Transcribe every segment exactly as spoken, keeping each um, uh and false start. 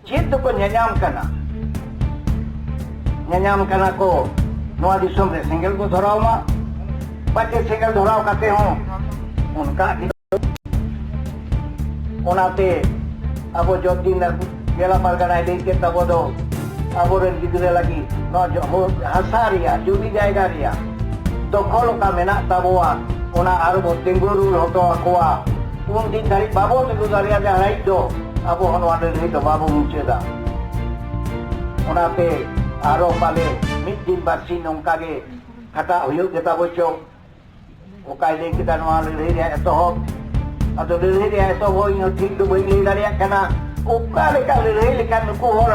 ᱪᱮᱫ ᱫᱚᱠᱚ ᱧᱟᱧᱟᱢ ᱠᱟᱱᱟ? ᱧᱟᱧᱟᱢ ᱠᱟᱱᱟ ᱠᱚ ᱱᱚᱣᱟ ᱫᱤᱥᱚᱢ ᱨᱮ ᱥᱮᱸᱜᱮᱞ ᱠᱚ ᱫᱷᱚᱨᱟᱣ ᱢᱟ, ᱯᱟᱪᱮ ᱥᱮᱸᱜᱮᱞ ᱫᱷᱚᱨᱟᱣ ᱠᱟᱛᱮ ᱦᱚᱸ ᱚᱱᱠᱟ ᱜᱮ᱾ ᱚᱱᱟᱛᱮ ᱟᱵᱚ ᱡᱚᱛ ᱫᱤᱱ ᱜᱮᱞᱟ ᱯᱟᱨᱜᱟᱱᱟᱭ ᱞᱟᱹᱭ ᱠᱮᱫ ᱛᱟᱵᱚ ᱫᱚ, ᱟᱵᱚᱨᱮᱱ ᱜᱤᱫᱽᱨᱟᱹ ᱞᱟᱹᱜᱤᱫ ᱱᱚᱣᱟ ᱡᱚ-, ᱦᱟᱥᱟ ᱨᱮᱭᱟᱜ, ᱡᱩᱢᱤ ᱡᱟᱭᱜᱟ ᱨᱮᱭᱟᱜ ᱫᱚᱠᱷᱚᱞ ᱚᱠᱟ ᱢᱮᱱᱟᱜ ᱛᱟᱵᱚᱣᱟ, ᱚᱱᱟ ᱟᱨᱚ ᱵᱚ ᱛᱤᱸᱜᱩ ᱨᱩᱣᱟᱹᱲ ᱦᱚᱴᱚ ᱟᱠᱚᱣᱟ᱾ ᱩᱱ ᱫᱤᱱ ᱫᱷᱟᱹᱨᱤᱡ ᱵᱟᱵᱚ ᱛᱤᱸᱜᱩ ᱫᱟᱲᱮᱭᱟᱜ ᱫᱷᱟᱹᱨᱤᱡ ᱫᱚ ᱟᱵᱚ ᱦᱚᱸ ᱱᱚᱣᱟ ᱞᱟᱹᱲᱦᱟᱹᱭ ᱫᱚ ᱵᱟᱵᱚ ᱢᱩᱪᱟᱹᱫᱟ᱾ ᱚᱱᱟᱛᱮ ᱟᱨᱚ ᱯᱟᱞᱮ ᱢᱤᱫ ᱫᱤᱱ ᱵᱟᱨᱥᱤᱧ ᱱᱚᱝᱠᱟ ᱜᱮ ᱠᱷᱟᱴᱟᱜ ᱦᱩᱭᱩᱜ ᱜᱮᱛᱟ ᱵᱚ ᱪᱚ᱾ ᱚᱠᱟᱭ ᱞᱟᱹᱭ ᱠᱮᱫᱟ ᱱᱚᱣᱟ ᱞᱟᱹᱲᱦᱟᱹᱭ ᱨᱮᱭᱟᱜ ᱮᱛᱚᱦᱚᱵ? ᱟᱫᱚ ᱞᱟᱹᱲᱦᱟᱹᱭ ᱨᱮᱭᱟᱜ ᱮᱛᱚᱦᱚᱵ ᱦᱚᱸ ᱤᱧ ᱦᱚᱸ ᱴᱷᱤᱠ ᱫᱚ ᱵᱟᱹᱧ ᱞᱟᱹᱭ ᱫᱟᱲᱮᱭᱟᱜ ᱠᱟᱱᱟ᱾ ᱚᱠᱟ ᱞᱮᱠᱟ ᱞᱟᱹᱲᱦᱟᱹᱭ ᱞᱮᱠᱷᱟᱱ ᱱᱩᱠᱩ ᱦᱚᱲ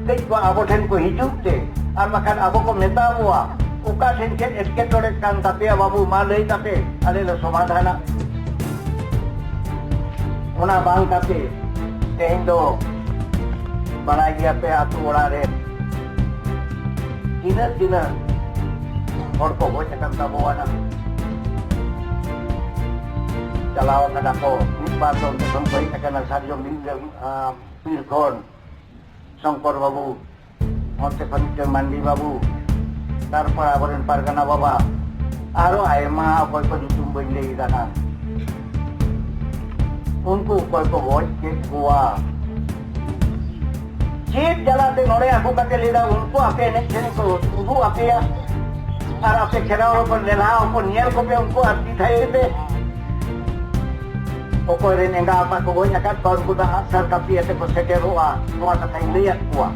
ᱠᱟᱹᱡ ᱠᱚ ᱟᱵᱚ ᱴᱷᱮᱱ ᱠᱚ ᱦᱤᱡᱩᱜ ᱛᱮ, ᱟᱨ ᱵᱟᱠᱷᱟᱱ ᱟᱵᱚ ᱠᱚ ᱢᱮᱛᱟ ᱵᱚᱣᱟ, "ᱚᱠᱟ ᱴᱷᱮᱱ ᱪᱮᱫ ᱮᱴᱠᱮᱴᱚᱬᱮ ᱠᱟᱱ ᱛᱟᱯᱮᱭᱟ ᱵᱟᱹᱵᱩ, ᱢᱟ ᱞᱟᱹᱭ ᱛᱟᱯᱮ, ᱟᱞᱮ ᱞᱮ ᱥᱚᱢᱟᱫᱷᱟᱱᱟ᱾" ᱚᱱᱟ ᱵᱟᱝ ᱠᱟᱛᱮ ᱛᱮᱦᱮᱧ ᱫᱚ ᱵᱟᱲᱟᱭ ᱜᱮᱭᱟ ᱯᱮ, ᱟᱹᱛᱩ ᱚᱲᱟᱜ ᱨᱮ ᱛᱤᱱᱟᱹᱜ ᱛᱤᱱᱟᱹᱜ ᱦᱚᱲ ᱠᱚ ᱜᱚᱡ ᱟᱠᱟᱱ ᱛᱟᱵᱚᱣᱟ ᱱᱟᱜ᱾ ᱪᱟᱞᱟᱣ ᱟᱠᱟᱱᱟ ᱠᱚ, ᱢᱤᱫ ᱵᱟᱨ ᱫᱚ ᱚᱱᱛᱮ ᱠᱷᱚᱱ ᱠᱚ ᱦᱮᱡ ᱟᱠᱟᱱᱟ, ᱥᱟᱨᱡᱚᱢ ᱵᱤᱨ ᱨᱮ, ᱟᱸ, ᱵᱤᱨ ᱠᱷᱚᱱ ᱥᱚᱝᱠᱚᱨ ᱵᱟᱹᱵᱩ, ᱚᱱᱛᱮ ᱠᱷᱚᱱ ᱢᱤᱫᱴᱮᱱ ᱢᱟᱱᱰᱤ ᱵᱟᱹᱵᱩ, ᱛᱟᱨᱯᱚᱨ ᱟᱵᱚᱨᱮᱱ ᱯᱟᱨᱜᱟᱱᱟ ᱵᱟᱵᱟ, ᱟᱨᱚ ᱟᱭᱢᱟ ᱚᱠᱚᱭ ᱠᱚ ᱧᱩᱛᱩᱢ ᱵᱟᱹᱧ ᱞᱟᱹᱭ ᱮᱫᱟ ᱱᱟᱜ᱾ ᱩᱱᱠᱩ ᱚᱠᱚᱭ ᱠᱚ ᱜᱚᱡ ᱠᱮᱫ ᱠᱚᱣᱟ, ᱪᱮᱫ ᱡᱟᱞᱟᱛᱮ ᱱᱚᱰᱮ ᱟᱹᱜᱩ ᱠᱟᱛᱮ ᱞᱟᱹᱭ ᱫᱟ, ᱩᱱᱠᱩ ᱟᱯᱮ ᱮᱱᱮᱡ ᱥᱮᱨᱮᱧ ᱠᱚ ᱩᱫᱩᱜ ᱟᱯᱮᱭᱟ, ᱟᱨ ᱟᱯᱮ ᱠᱷᱮᱨᱣᱟᱲ ᱦᱚᱯᱚᱱ ᱞᱮᱞᱦᱟ ᱦᱚᱯᱚᱱ ᱧᱮᱞ ᱠᱚᱯᱮ, ᱩᱱᱠᱩ ᱟᱨ ᱛᱤ ᱛᱷᱟᱭᱚ ᱯᱮ᱾ ᱚᱠᱚᱭ ᱨᱮᱱ ᱮᱸᱜᱟ ᱟᱯᱟᱛ ᱠᱚ ᱜᱚᱡ ᱟᱠᱟᱫ ᱠᱚᱣᱟ, ᱩᱱᱠᱩ ᱫᱚ ᱟᱜᱼᱥᱟᱨ ᱠᱟᱹᱯᱤ ᱟᱛᱮ ᱠᱚ ᱥᱮᱴᱮᱨᱚᱜᱼᱟ, ᱱᱚᱣᱟ ᱠᱟᱛᱷᱟᱧ ᱞᱟᱹᱭᱟᱫ ᱠᱚᱣᱟ᱾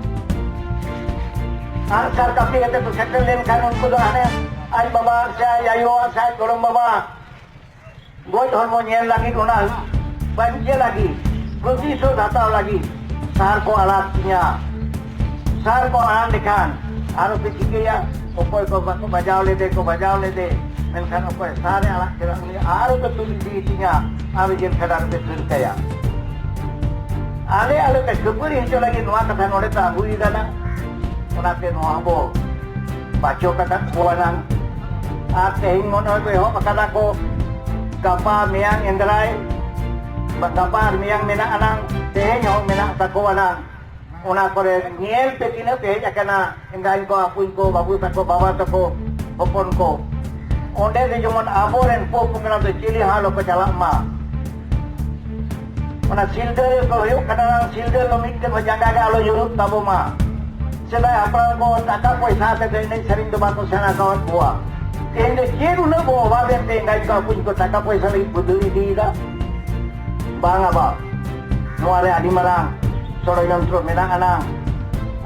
ᱟᱜᱼᱥᱟᱨ ᱠᱟᱹᱯᱤ ᱟᱛᱮ ᱠᱚ ᱥᱮᱴᱮᱨ ᱞᱮᱱᱠᱷᱟᱱ ᱩᱱᱠᱩ ᱫᱚ ᱦᱟᱱᱮ ᱟᱡ ᱵᱟᱵᱟ ᱥᱮ ᱟᱡ ᱟᱭᱳ ᱥᱮ ᱟᱡ ᱜᱚᱲᱚᱢ ᱵᱟᱵᱟ ᱜᱚᱡ ᱦᱚᱲᱢᱚ ᱧᱮᱞ ᱞᱟᱹᱜᱤᱫ, ᱚᱱᱟ ᱵᱟᱧᱪᱟᱣ ᱞᱟᱹᱜᱤᱫ, ᱯᱨᱚᱛᱤᱥᱳᱫᱷ ᱦᱟᱛᱟᱣ ᱞᱟᱹᱜᱤᱫ ᱥᱟᱨ ᱠᱚ ᱟᱲᱟᱜ ᱛᱤᱧᱟ᱾ ᱥᱟᱨ ᱠᱚ ᱟᱲᱟᱜ ᱞᱮᱠᱷᱟᱱ ᱟᱨᱚ ᱯᱮ ᱪᱤᱠᱟᱹᱭᱟ? ᱚᱠᱚᱭ ᱠᱚ ᱵᱟᱠᱚ ᱵᱟᱡᱟᱣ ᱞᱮᱫᱮ ᱠᱚ ᱵᱟᱡᱟᱣ ᱞᱮᱫᱮ, ᱢᱮᱱᱠᱷᱟᱱ ᱚᱠᱚᱭ ᱥᱟᱨᱮ ᱟᱲᱟᱜ ᱠᱮᱫᱟ, ᱩᱱᱤ ᱟᱨᱚ ᱠᱚ ᱛᱩᱞ ᱤᱫᱤᱭᱮ ᱛᱤᱧᱟ, ᱟᱨᱚ ᱡᱮᱞ ᱠᱷᱟᱰᱟ ᱨᱮᱯᱮ ᱫᱟᱹᱲ ᱠᱟᱭᱟ᱾ ᱟᱞᱮ ᱟᱞᱮ ᱯᱮ ᱠᱷᱟᱹᱯᱟᱹᱨᱤ ᱦᱚᱪᱚ ᱞᱟᱹᱜᱤᱫ ᱱᱚᱣᱟ ᱠᱟᱛᱷᱟ ᱱᱚᱰᱮ ᱯᱮ ᱟᱹᱜᱩᱭᱮᱫᱟ ᱱᱟ᱾ ᱚᱱᱟᱛᱮ ᱱᱚᱣᱟ ᱦᱚᱸᱵᱚ ᱵᱟᱪᱚᱠ ᱟᱠᱟᱫ ᱠᱚᱣᱟ ᱱᱟᱝ᱾ ᱟᱨ ᱛᱮᱦᱮᱧ ᱢᱚᱱᱮ ᱦᱚᱭ ᱠᱚ ᱮᱦᱚᱵ ᱟᱠᱟᱫᱟ ᱠᱚ, ᱜᱟᱯᱟ ᱢᱮᱭᱟᱝ ᱮᱱᱫᱨᱟᱭ, ᱵᱟ-, ᱜᱟᱯᱟ ᱟᱨ ᱢᱮᱭᱟᱝ ᱢᱮᱱᱟᱜ ᱟᱱᱟᱝ, ᱛᱮᱦᱮᱧ ᱦᱚᱸ ᱢᱮᱱᱟᱜ ᱛᱟᱠᱚᱣᱟ ᱱᱟᱝ᱾ ᱚᱱᱟ ᱠᱚᱨᱮ ᱧᱮᱞ ᱯᱮ ᱛᱤᱱᱟᱹᱜ ᱯᱮ ᱦᱮᱡ ᱟᱠᱟᱱᱟ, ᱮᱸᱜᱟᱧ ᱠᱚ, ᱟᱹᱯᱩᱧ ᱠᱚ, ᱵᱟᱹᱵᱩ ᱛᱟᱠᱚ, ᱵᱟᱵᱟ ᱛᱟᱠᱚ, ᱦᱚᱯᱚᱱ ᱠᱚ᱾ ᱚᱸᱰᱮ ᱫᱚ ᱡᱮᱢᱚᱱ ᱟᱵᱚᱨᱮᱱ ᱯᱚ ᱯᱚᱝᱲᱟ ᱫᱚ ᱪᱤᱞᱤ ᱦᱚᱸ ᱟᱞᱚ ᱠᱚ ᱪᱟᱞᱟᱜ ᱢᱟ᱾ ᱚᱱᱟ ᱥᱤᱞᱫᱟᱹ ᱨᱮᱠᱚ ᱦᱩᱭᱩᱜ ᱠᱟᱱᱟ, ᱥᱤᱞᱫᱟᱹ ᱫᱚ ᱢᱤᱫᱴᱮᱱ ᱦᱚᱸ ᱡᱟᱸᱜᱟ ᱜᱮ ᱟᱞᱚ ᱧᱩᱨᱩᱜ ᱛᱟᱵᱚ ᱢᱟ᱾ ᱥᱮᱫᱟᱭ ᱦᱟᱯᱲᱟᱢ ᱠᱚ ᱴᱟᱠᱟ ᱯᱚᱭᱥᱟ ᱟᱛᱮ ᱫᱚ ᱮᱱᱮᱡ ᱥᱮᱨᱮᱧ ᱫᱚ ᱵᱟᱠᱚ ᱥᱮᱬᱟ ᱟᱠᱟᱣᱟᱫ ᱠᱚᱣᱟ᱾ ᱛᱮᱦᱮᱧ ᱫᱚ ᱪᱮᱫ ᱩᱱᱟᱹᱜ ᱵᱚ ᱚᱵᱷᱟᱵ ᱮᱱᱛᱮ ᱮᱸᱜᱟᱧ ᱠᱚ ᱟᱹᱯᱩᱧ ᱠᱚ ᱴᱟᱠᱟ ᱯᱚᱭᱥᱟ ᱞᱟᱹᱜᱤᱫ ᱵᱚ ᱫᱟᱹᱲ ᱤᱫᱤᱭᱮᱫᱟ? ᱵᱟᱝᱟ ᱵᱟᱝ, ᱱᱚᱣᱟ ᱨᱮ ᱟᱹᱰᱤ ᱢᱟᱨᱟᱝ ᱥᱚᱲᱚᱡᱚᱱᱛᱨᱚ ᱢᱮᱱᱟᱜ ᱟᱱᱟ᱾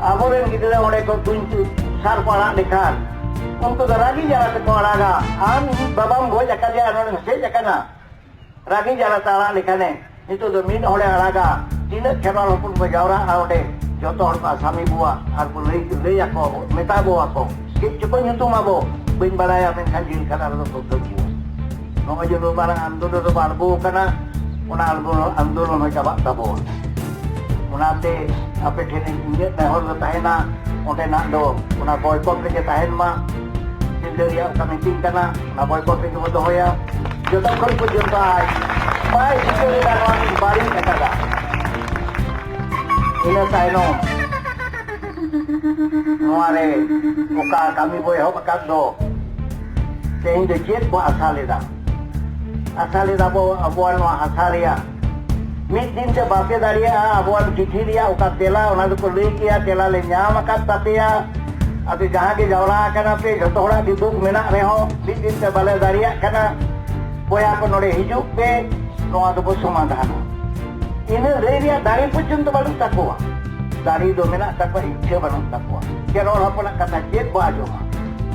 ᱟᱵᱚᱨᱮᱱ ᱜᱤᱫᱽᱨᱟᱹ ᱚᱸᱰᱮ ᱠᱚ ᱛᱩᱧ ᱥᱟᱨ ᱠᱚ ᱟᱲᱟᱜ ᱞᱮᱠᱷᱟᱱ ᱩᱱᱠᱩ ᱫᱚ ᱨᱟᱹᱜᱤ ᱡᱟᱞᱟ ᱛᱮᱠᱚ ᱟᱲᱟᱜᱟ᱾ ᱟᱢ ᱤᱧ ᱵᱟᱵᱟᱢ ᱜᱚᱡ ᱟᱠᱟᱫᱮᱭᱟ, ᱱᱚᱰᱮᱢ ᱦᱮᱡ ᱟᱠᱟᱱᱟ, ᱨᱟᱹᱜᱤ ᱡᱟᱞᱟ ᱛᱮ ᱟᱲᱟᱜ ᱞᱮᱠᱷᱟᱱᱮ᱾ ᱱᱤᱛᱚᱜ ᱫᱚ ᱢᱤᱫ ᱦᱚᱲᱮ ᱟᱲᱟᱜᱟ, ᱛᱤᱱᱟᱹᱜ ᱠᱷᱮᱨᱣᱟᱞ ᱦᱚᱯᱚᱱ ᱠᱚ ᱡᱟᱣᱨᱟᱜᱼᱟ ᱚᱸᱰᱮ, ᱡᱚᱛᱚ ᱦᱚᱲ ᱠᱚ ᱟᱥᱟᱢᱤ ᱵᱚᱣᱟ ᱟᱨ ᱠᱚ ᱞᱟᱹᱭ, ᱞᱟᱹᱭ ᱟᱠᱚ, ᱢᱮᱛᱟ ᱵᱚᱣᱟ ᱠᱚ, ᱪᱮᱫ ᱪᱚᱠᱚ ᱧᱩᱛᱩᱢ ᱟᱵᱚ, ᱵᱟᱹᱧ ᱵᱟᱲᱟᱭᱟ, ᱢᱮᱱᱠᱷᱟᱱ ᱡᱤᱞ ᱠᱷᱟᱱᱟ ᱨᱮᱫᱚ ᱠᱚ ᱠᱟᱹᱢᱤᱭᱟ᱾ ᱱᱚᱜᱼᱚᱭ ᱡᱮ ᱱᱩᱱ ᱢᱟᱨᱟᱝ ᱟᱱᱫᱳᱞᱚᱱ ᱨᱮᱵᱚ ᱟᱬᱜᱚ ᱟᱠᱟᱱᱟ, ᱚᱱᱟ ᱟᱱᱫᱳᱞᱚᱱ, ᱟᱱᱫᱳᱞᱚᱱ ᱦᱚᱸ ᱪᱟᱵᱟᱜ ᱛᱟᱵᱚᱱ᱾ ᱚᱱᱟᱛᱮ ᱟᱯᱮ ᱴᱷᱮᱱ ᱤᱧᱟᱹᱜ ᱱᱮᱦᱚᱨ ᱫᱚ ᱛᱟᱦᱮᱱᱟ, ᱚᱸᱰᱮᱱᱟᱜ ᱫᱚ ᱚᱱᱟ ᱵᱚᱭᱠᱚᱴ ᱨᱮᱜᱮ ᱛᱟᱦᱮᱱ ᱢᱟ᱾ ᱥᱤᱞᱫᱟᱹ ᱨᱮᱭᱟᱜ ᱚᱠᱟ ᱢᱤᱴᱤᱝ ᱠᱟᱱᱟ, ᱚᱱᱟ ᱵᱚᱭᱠᱚᱴ ᱨᱮᱜᱮ ᱵᱚ ᱫᱚᱦᱚᱭᱟ᱾ ᱡᱚᱛᱚᱠᱷᱚᱱ ᱯᱚᱨᱡᱚᱱᱛᱚ ᱟᱡ ᱵᱟᱭ ᱪᱤᱠᱟᱹ ᱞᱮᱫᱟ, ᱱᱚᱣᱟ ᱫᱚᱧ ᱵᱟᱹᱲᱤᱡ ᱟᱠᱟᱫᱟ᱾ ᱤᱱᱟᱹ ᱛᱟᱭᱱᱚᱢ ᱱᱚᱣᱟ ᱨᱮ ᱚᱠᱟ ᱠᱟᱹᱢᱤ ᱵᱚ ᱮᱦᱚᱵ ᱟᱠᱟᱫ ᱫᱚ, ᱛᱮᱦᱮᱧ ᱫᱚ ᱪᱮᱫ ᱵᱚ ᱟᱥᱟ ᱞᱮᱫᱟ? ᱟᱥᱟ ᱞᱮᱫᱟ ᱵᱚ ᱟᱵᱚᱣᱟᱜ ᱱᱚᱣᱟ ᱦᱟᱥᱟ ᱨᱮᱭᱟᱜ ᱢᱤᱫ ᱫᱤᱱ ᱛᱮ ᱵᱟᱯᱮ ᱫᱟᱲᱮᱭᱟᱜᱼᱟ, ᱟᱵᱚᱣᱟᱜ ᱪᱤᱴᱷᱤ ᱨᱮᱭᱟᱜ ᱚᱠᱟ ᱛᱮᱞᱟ, ᱚᱱᱟ ᱫᱚᱠᱚ ᱞᱟᱹᱭ ᱠᱮᱭᱟ, ᱛᱮᱞᱟ ᱞᱮ ᱧᱟᱢ ᱟᱠᱟᱫ ᱛᱟᱯᱮᱭᱟ᱾ ᱟᱫᱚ ᱡᱟᱦᱟᱸ ᱜᱮ ᱡᱟᱣᱨᱟ ᱟᱠᱟᱱᱟ ᱯᱮ, ᱡᱚᱛᱚ ᱦᱚᱲᱟᱜ ᱜᱮ ᱫᱩᱠ ᱢᱮᱱᱟᱜ ᱨᱮᱦᱚᱸ, ᱢᱤᱫ ᱫᱤᱱ ᱛᱮ ᱵᱟᱞᱮ ᱫᱟᱲᱮᱭᱟᱜ ᱠᱟᱱᱟ, ᱵᱚᱭᱦᱟ ᱠᱚ ᱱᱚᱰᱮ ᱦᱤᱡᱩᱜ ᱯᱮ, ᱱᱚᱣᱟ ᱫᱚᱵᱚ ᱥᱚᱢᱟᱫᱷᱟᱱᱟ᱾ ᱤᱱᱟᱹ ᱞᱟᱹᱭ ᱨᱮᱭᱟᱜ ᱫᱟᱲᱮ ᱯᱚᱨᱡᱚᱱᱛᱚ ᱵᱟᱹᱱᱩᱜ ᱛᱟᱠᱚᱣᱟ᱾ ᱫᱟᱲᱮ ᱫᱚ ᱢᱮᱱᱟᱜ ᱛᱟᱠᱚᱣᱟ, ᱤᱪᱪᱷᱟᱹ ᱵᱟᱹᱱᱩᱜ ᱛᱟᱠᱚᱣᱟ᱾ ᱠᱮᱨᱚᱞ ᱦᱚᱯᱚᱱᱟᱜ ᱠᱟᱛᱷᱟ ᱪᱮᱫ ᱵᱚ ᱟᱸᱡᱚᱢᱟ?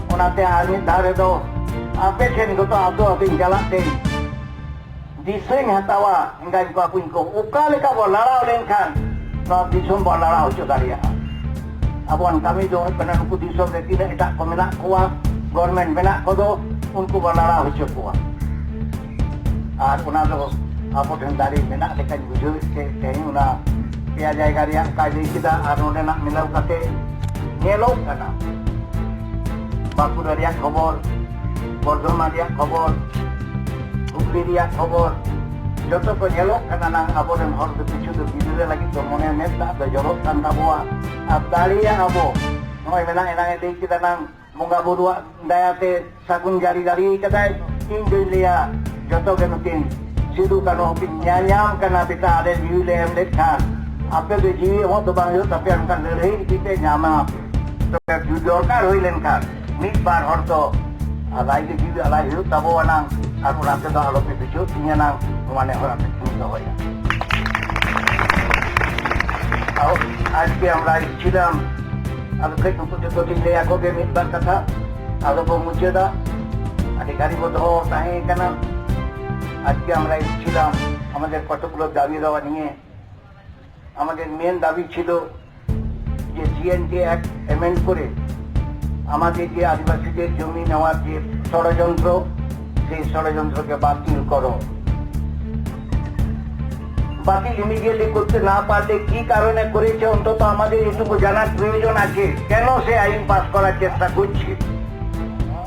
ᱚᱱᱟᱛᱮ ᱟᱨ ᱢᱤᱫ ᱫᱷᱟᱣ ᱨᱮᱫᱚ ᱟᱯᱮ ᱴᱷᱮᱱ ᱡᱚᱛᱚ ᱟᱛᱳ ᱟᱛᱳᱧ ᱪᱟᱞᱟᱜ ᱛᱮ ᱫᱤᱥᱟᱹᱧ ᱦᱟᱛᱟᱣᱟ, ᱮᱸᱜᱟᱧ ᱠᱚ ᱟᱹᱯᱩᱧ ᱠᱚ, ᱚᱠᱟ ᱞᱮᱠᱟ ᱵᱚ ᱞᱟᱲᱟᱣ ᱞᱮᱱᱠᱷᱟᱱ ᱱᱚᱣᱟ ᱫᱤᱥᱚᱢ ᱵᱚ ᱞᱟᱲᱟᱣ ᱦᱚᱪᱚ ᱫᱟᱲᱮᱭᱟᱜᱼᱟ᱾ ᱟᱵᱚᱣᱟᱜ ᱠᱟᱹᱢᱤ ᱫᱚ ᱦᱩᱭᱩᱜ ᱠᱟᱱᱟ, ᱱᱩᱠᱩ ᱫᱤᱥᱚᱢ ᱨᱮ ᱛᱤᱱᱟᱹᱜ ᱮᱴᱟᱜ ᱠᱚ ᱢᱮᱱᱟᱜ ᱠᱚᱣᱟ, ᱜᱚᱨᱢᱮᱱᱴ ᱢᱮᱱᱟᱜ ᱠᱚᱫᱚ, ᱩᱱᱠᱩ ᱵᱚ ᱞᱟᱲᱟᱣ ᱦᱚᱪᱚ ᱠᱚᱣᱟ᱾ ᱟᱨ ᱚᱱᱟ ᱫᱚ ᱟᱵᱚ ᱴᱷᱮᱱ ᱫᱟᱲᱮ ᱢᱮᱱᱟᱜ ᱞᱮᱠᱟᱧ ᱵᱩᱡᱷᱟᱹᱣᱮᱫ ᱛᱮ, ᱛᱮᱦᱮᱧ ᱚᱱᱟ ᱯᱮᱭᱟ ᱡᱟᱭᱜᱟ ᱨᱮᱭᱟᱜ ᱚᱠᱟᱭ ᱞᱟᱹᱭ ᱠᱮᱫᱟ, ᱟᱨ ᱱᱚᱰᱮᱱᱟᱜ ᱢᱤᱞᱟᱹᱣ ᱠᱟᱛᱮ ᱧᱮᱞᱚᱜ ᱠᱟᱱᱟ, ᱵᱟᱸᱠᱩᱲᱟ ᱨᱮᱭᱟᱜ ᱠᱷᱚᱵᱚᱨ, ᱵᱚᱨᱫᱷᱚᱢᱟᱱ ᱨᱮᱭᱟᱜ ᱠᱷᱚᱵᱚᱨ, ᱦᱩᱜᱽᱞᱤ ᱨᱮᱭᱟᱜ ᱠᱷᱚᱵᱚᱨ, ᱡᱚᱛᱚ ᱠᱚ ᱧᱮᱞᱚᱜ ᱠᱟᱱᱟ ᱱᱟᱝ, ᱟᱵᱚᱨᱮᱱ ᱦᱚᱲ ᱫᱚ ᱠᱤᱪᱷᱩ ᱫᱚ ᱜᱤᱫᱽᱨᱟᱹ ᱞᱟᱹᱜᱤᱫ ᱫᱚ ᱢᱚᱱᱮ ᱢᱮᱫ ᱫᱟᱜ ᱫᱚ ᱡᱚᱨᱚᱜ ᱠᱟᱱ ᱛᱟᱵᱚᱣᱟ᱾ ᱟᱨ ᱫᱟᱲᱮᱭᱟᱜ ᱟᱵᱚ, ᱱᱚᱜᱼᱚᱭ ᱢᱮᱱᱟᱜ, ᱮᱱᱟᱝ ᱮ ᱞᱟᱹᱭ ᱠᱮᱫᱟ ᱱᱟᱝ, ᱵᱚᱸᱜᱟ ᱵᱩᱨᱩᱣᱟᱜ ᱫᱟᱭᱟᱛᱮ ᱥᱟᱹᱜᱩᱱ ᱡᱟᱹᱨᱤ ᱫᱟᱲᱮ ᱠᱟᱫᱟᱭ᱾ ᱤᱧ ᱫᱚᱧ ᱞᱟᱹᱭᱟ, ᱡᱚᱛᱚ ᱜᱮ ᱱᱩᱠᱤᱱ ᱥᱤᱫᱩ ᱠᱟᱹᱱᱦᱩ ᱠᱤᱱ ᱧᱟᱧᱟᱢ ᱠᱟᱱᱟ, ᱵᱮᱴᱟ, ᱟᱞᱮ ᱡᱤᱣᱤ ᱞᱮ ᱮᱢ ᱞᱮᱫ ᱠᱷᱟᱱ ᱟᱯᱮ ᱫᱚ ᱡᱤᱣᱤ ᱮᱢᱚᱜ ᱫᱚ ᱵᱟᱝ ᱦᱩᱭᱩᱜ ᱛᱟᱯᱮᱭᱟ, ᱚᱱᱠᱟ ᱞᱟᱹᱲᱦᱟᱹᱭ ᱤᱫᱤ ᱯᱮ, ᱧᱟᱢᱟ ᱯᱮ᱾ ᱛᱚᱵᱮ ᱫᱚᱨᱠᱟᱨ ᱦᱩᱭ ᱞᱮᱱᱠᱷᱟᱱ ᱢᱤᱫ ᱵᱟᱨ ᱦᱚᱲ ᱫᱚ ᱟᱞᱟᱭ ᱜᱮ ᱡᱤᱣᱤ ᱟᱞᱟᱭ ᱦᱩᱭᱩᱜ ᱛᱟᱵᱚᱣᱟ ᱱᱟᱝ, ᱟᱨ ᱚᱱᱟ ᱛᱮᱫᱚ ᱟᱞᱚ ᱯᱮ ᱵᱤᱪᱷᱳᱠ ᱤᱧᱟ ᱱᱟᱝ, ᱱᱚᱣᱟ ᱱᱮᱦᱚᱨ ᱟᱯᱮ ᱴᱷᱮᱱ ᱫᱚᱦᱚᱭᱟ᱾ ᱟᱨ ᱟᱡᱠᱮ ᱟᱢᱨᱟ ᱤᱪᱷᱤᱞᱟᱢ, ᱟᱫᱚ ᱠᱟᱹᱡ ᱩᱱᱠᱩ ᱡᱚᱛᱚ ᱞᱤᱧ ᱞᱟᱹᱭ ᱟᱠᱚ ᱜᱮ ᱢᱤᱫ ᱵᱟᱨ ᱠᱟᱛᱷᱟ, ᱟᱫᱚ ᱠᱚ ᱢᱩᱪᱟᱹᱫᱟ᱾ ᱟᱹᱰᱤ ᱜᱷᱟᱹᱲᱤ ᱵᱚ ᱫᱚᱦᱚ ᱛᱟᱦᱮᱸ ᱠᱟᱱᱟ᱾ আজকে আমরা এসেছিলাম, আমাদের কতগুলো দাবি দাওয়া নিয়ে। আমাদের মেন দাবি ছিল যে সিএনটি অ্যাক্ট অ্যামেন্ড করে আমাদের যে আদিবাসীদের জমি নেওয়ার যে ষড়যন্ত্র, সেই ষড়যন্ত্রকে বাতিল করো। বাতিল ইমিডিয়েটলি করতে না পারলে কি কারণে করেছে, অন্তত আমাদের এটুকু জানার প্রয়োজন আছে, কেন সে আইন পাস করার চেষ্টা করছে।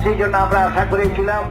সেই জন্য আমরা আশা করেছিলাম